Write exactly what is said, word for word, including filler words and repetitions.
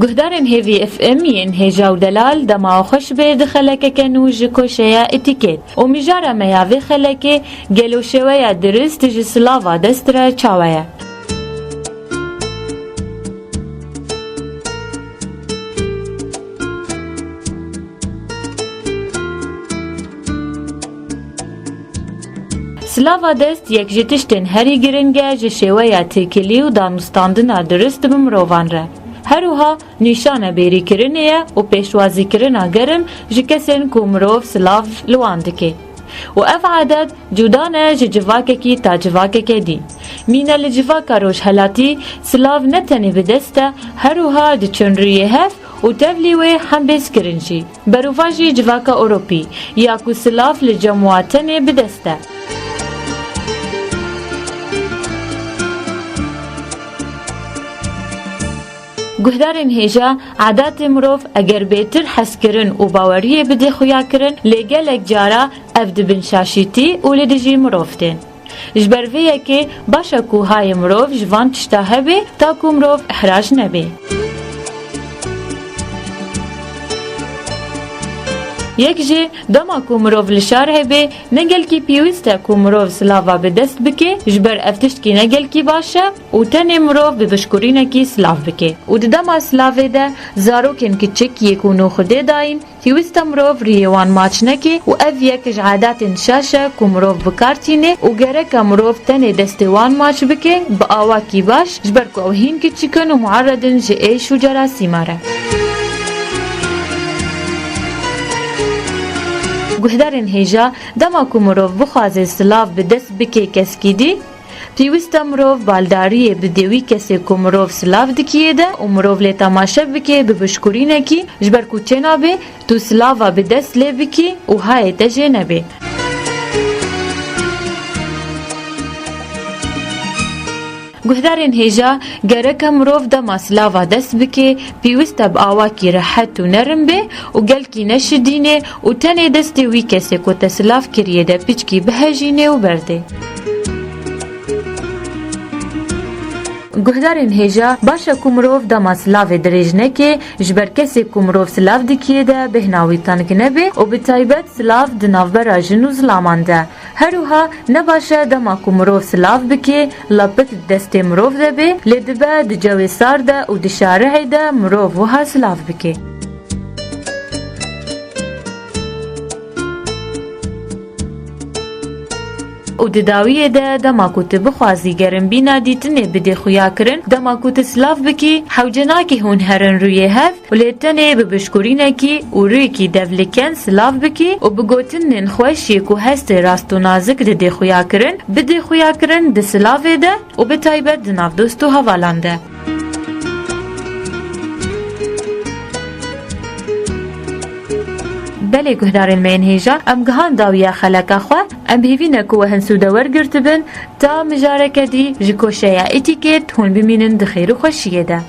Guhdarên hêvî F M yên hêja û delal, dema xweş be di xelekeke nû ji koşeya etîket û mijara me ya vê xelekê, gelo şêweya dirist ji silava dest re çawa ye? Silava dest yek ji tiştên herî giring e ji şêweya têkilî û danûstandina dirist bi mirovan re. Her wiha nîşane bêrîkirinê ye û pêşwazîkirina germ ji kesên ku mirov silav li wan dike. Û ev adet cuda ne ji civakekî ta civakeke dî. Mîna li civaka rojhelatî silav ne tenê bi dest e, her wiha diçin rûyê hev û tevlî wê hembêz kirin jî. Berovajî civaka Ewropî ya ku silav li cem wa tenê bi dest e. Guhdarên hêja, adatê mirov eger bêtir hezkirin û baweriyê bide xuyakirin, lê gelek cara ev di bin şaşîtî û li dijî mirov tên. Ji ber vê yekê baş e ku hayê mirov ji van tişta hebe, ta ku mirov ihrac nebe. Yek jî dema ku mirov li şar hebe, ne gelkî pêwîst e ku mirov silava bi dest bike, ji ber ev tiştkî ne gelkî baş e û tenê mirov bi bişkurînekî silav bike. Û di dema silavê de zarokên kiçik yê ku nû Xwedê dayîn, pêwîst e mirov rûyê wan maç neke û ev yek ji adatên şaş e ku mirov bi kar tîne û gerek e mirov tenê destê wan maç bike bi awakî baş, ji ber ku ew hîn kiçik in û muerred in ji êş û cerasîma re. Guhdarên hêja, dema ku mirov bixwaze silav bi dest bike keskî dî, pêwîst e mirov baldariyê bide wî kesê ku mirov silav dikiyê de û mirov lê temaşe bike bi bişkurînekî, ji ber ku çênabe tu silava bi dest lê bikî û hayê te jê nebe. Guhdarên hêja, gerek e mirov dema silava dest bike, pêwîst e bi awakî rehet û nerm be û gelkî neşidîne û tenê destê wî kesê ku te silav kiriye de piçkî bihejîne û berde. Guhdarên hêja, baş e ku mirov dema silavê dirêj neke, ji ber kesê ku mirov silav dikiye de bêhna wî teng nebe û bi taybet silav di navbera jin û zilaman de. Her wiha ne baş e dema ku mirov silav bike, lapik di destê mirov de be, lê dibe di cewê sar de û di şarihê de mirov wiha silav bike. Û di dawiyê de, dema ku tu bixwazî gerimbîna dîtinê bidê xuyakirin, dema ku tu silav bikî, hewce nake hûn herin rûyê hev û lê tenê bi bişkurînekî û rûyekî devliken silav bikî û bi gotinên xweş yê ku hestê rast û nazik didê xuyakirin, bidê xuyakirin di silavê de û bi taybet di nav dost û hevalan de. Belê guhdarên me yên hêja, em gihan dawiya xeleka xwe, em bi hêvî ne ku we hin sûde wergirtibin, ta mijareke dî ji koşeya Etîket hûn bimînin di xêr û xweşiyê de.